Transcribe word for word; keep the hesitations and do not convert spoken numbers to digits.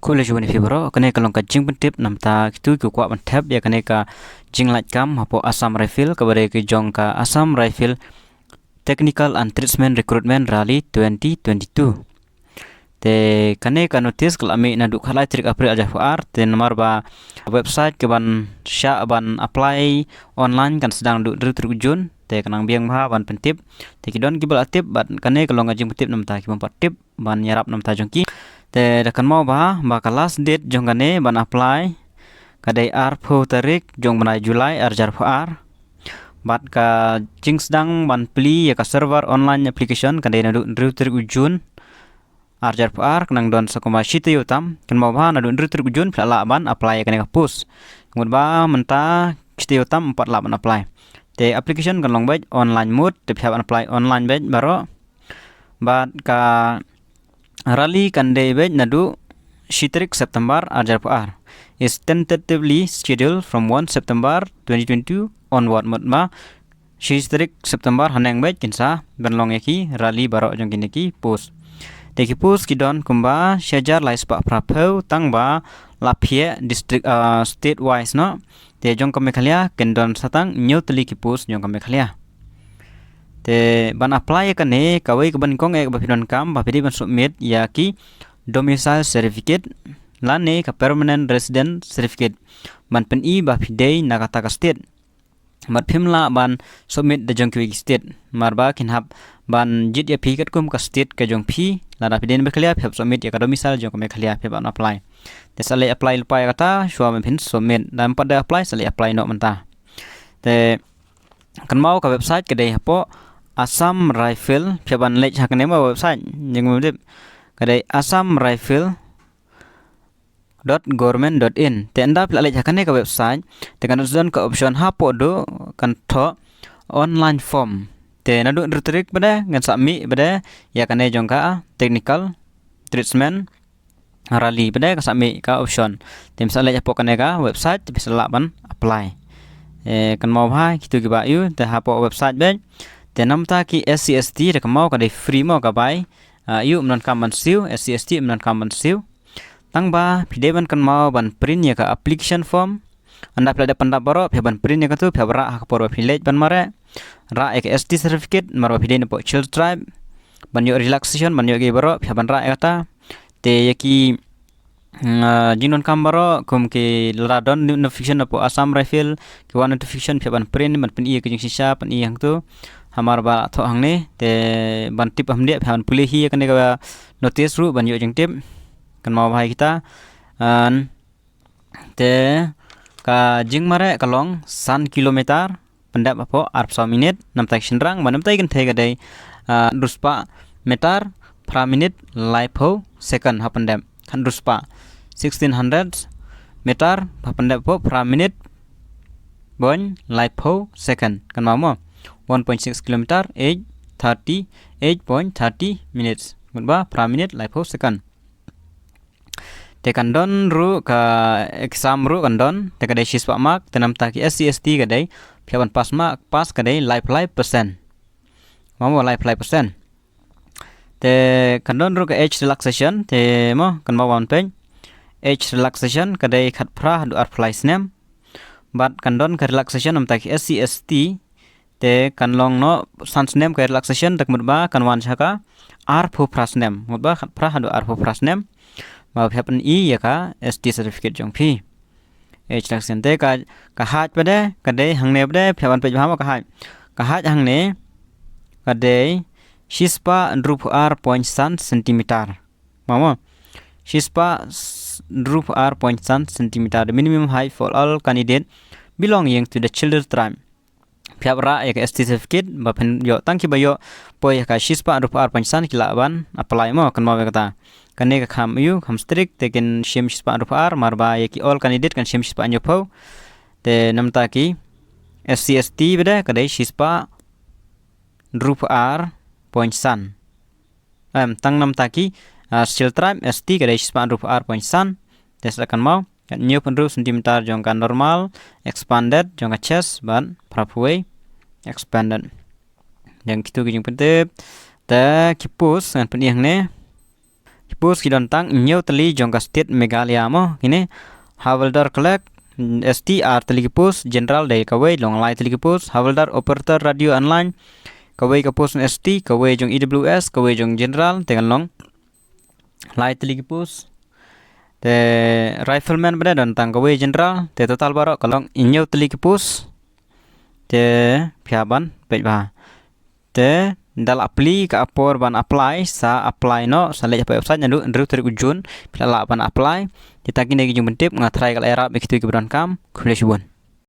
Khublei shibun ïa phi baroh, kane ka long ka jingpyntip namar kito ki kwah ban thep ïa kane ka jinglait kam hapoh Assam Rifle, kaba dei ka jong ka Assam Rifle Technical and Tradesman Recruitment Rally twenty twenty-two. Te kane ka notice ka la mih naduh khatlai tarik April arhajar arphew ar, te namar ba website kaban shah ban apply online kan sdang naduh hynriew tarik June, te ka nang biang bha ban pyntip. Te ki don kiba la tip, bad kane ka long ka jingpyntip namar ki bym pat tip ban ïarap namar jong ki. Te da kynmaw bha ba ka last date jong kane ban apply ka dei arphew tarik jong u bnai July arhajar arphew ar. Bad ka jingsdang ban plie ïa ka server online application ka dei naduh hynriew tarik June arhajar arphew ar, ka nang don sa kumba shi taïew tam. Kynmaw bha naduh hynriew tarik June phi la lah ban apply ïa kane ka post. Kumta ba mynta shi taïew tam ym pat lah ban apply. Te application kan long beit online mode, te phi hap ban apply online beit baroh. Bad ka rally kan dei beit naduh shi tarik September arhajar arphew ar. Is tentatively scheduled from one September twenty twenty-two onward, mut ba shi tarik September haneng beit kin sa ban long ïa ki rally baroh jong kine ki post. Te ki post ki don kumba shi hajar lai spah phraphew, tang ba la phiah district, ah, state wise noh. Te jong ka Meghalaya kin don sa tang hynñiew tylli ki post jong ka Meghalaya. Te ban apply ïa kane, kawei kaba nyngkong eh kaba phi donkam ba phi dei ban submit ïa ki domicile certificate lane ka permanent resident certificate ban pyni ba phi dei na kata ka state. Bad phim lah ban submit da jong kiwei ki state, namar ba kin hap ban jied ïa phi katkum ka state ka jong phi. Lada phi dei na Meghalaya phi hap submit ïa ka domicile jong ka Meghalaya phi hap ban apply. Te sa leit apply lypa ïa kata shuwa ban phin submit. Da ym pat da apply sa leit apply noh mynta. Te kynmaw ka website ka dei hapoh Assam Rifle, phi hap ban leit ha kane mo website, jingmut tip, ka dei Assam Rifle dot government dot in. Te ynda phi la leit ha kane ka website, te kan don ka option hapoh duh kan thoh online form. Te naduh hynriew tarik bad ngan submit bad ïa kane jong ka technical tradesman rally bad ka submit ka option. Te phi sa leit hapoh kane ka website, te phi sa lah ban apply. Eh, kynmaw bha kito kiba ïoh, te hapoh website beit. Te namar ki S C S T da kynmaw ka dei free mo ka bai. Ah, ïoh ym donkam ban siew, S C S T ym donkam ban siew. Tang ba phi dei ban kynmaw ban print ïa ka application form. Ynda phi la dep pyndap baroh, phi hap ban print ïa kato, phi hap rah ha ka por ba phi leit ban mareh. Rah ïa ka S T certificate, namar ba phi dei na pdeng Scheduled Tribe. Ban ïoh relaxation, ban ïoh ki baroh, phi hap ban rah ïa kata. Te ïa ki, mm, ah, jingdonkam baroh, kum ki lada don notification na pdeng Assam Rifle, ki wan notification, phi hap ban print, ban pyni ïa ka jingshisha, pyni hangto. Hamar ba thoh hangne, te ban tip hamdih, phi hap ban pule hi ïa kane ka notice ruh, ban ïoh jingtip. Kynmaw bha ïa kita. An, te ka jingmareh ka long san kilometer, pyndep hapoh arphew saw minit, namar ki shynrang, bad namar ki kynthei ka dei, ah, hynriew spah meter, phra minit, laiphew second ha pyndep, hynriew spah, sixteen hundred meter, ha pyndep hapoh phra minit, point laiphew second, kynmaw mo, one point six kilometer, eight thirty, eight point thirty minutes, mut ba phra minit, laiphew second. Te kan don ruh ka exam ruh kan don, te ka dei shispah mark, te namar ki S C S T ka dei, phi hap ban pass mark, pass ka dei laiphew lai percent. Mo mo laiphew lai percent. Te kan don ruh ka age relaxation, te mo kynmaw ban peit. Age relaxation ka dei khatphra haduh arphew lai snem. Bad kan don ka relaxation namar ki S C S T, te kan long noh san snem ka relaxation, te ka mut ba kan wan sha ka arphew phra snem, mut ba khatphra haduh arphew phra snem. Ba phi hap ban ïoh ïa ka S T certificate jong phi. Age relaxation te ka, ka height pat de, ka dei hangne pat de, phi hap ban peit bha mo ka height. Ka height hangne ka dei shispah hynriewphew ar point san centimeter. Mo mo. Shispah hynriewphew ar point san centimeter, the minimum height for all candidate belonging to the Scheduled Tribe. Phi hap rah ïa ka S T certificate, ba phin ïoh, tang kiba ïoh poi ïa ka shispah hynriewphew ar point san ki lah ban apply mo, kynmaw ïa kata. Kane ka kham ïoh, kham strict, te kin shim shispah hynriewphew ar, mar ba ïa ki all candidate kan shim shispah hynñiewphew. Te namar ki S C S T pat de, ka dei shispah hynriewphew ar point san. Em, tang namar ki, ah, Scheduled Tribe, S T, ka dei shispah hynriewphew ar point san. Te sa kynmaw, hynñiewphew hynriew centimeter jong ka normal, expanded, jong ka chest, bad phraphew wei, expanded. Jong kito ki jingpyntip, te ki post, ngan pyni hangne. Post ki don tang hynñiew tylli jong ka state Meghalaya mo, kine. Havildar Clerk, S T, ar tylli ki post. General dei kawei, long lai tylli ki post. Havildar Operator Radio Online, kawei ka post S T, kawei jong E W S, kawei jong General, te kan long lai tylli ki post. Te Rifleman pat don tang kawei General, te total baroh ka long hynñiew tylli ki post. Te phi hap ban peit bha. Te da la plie ka por ban apply, sa apply noh, sa leit hapoh website naduh hynriew tarik u June, phi la lah ban apply. Te tang kine ki jingpyntip, nga tharai ka la ïarap ïa kito kiba donkam. Khublei shibun.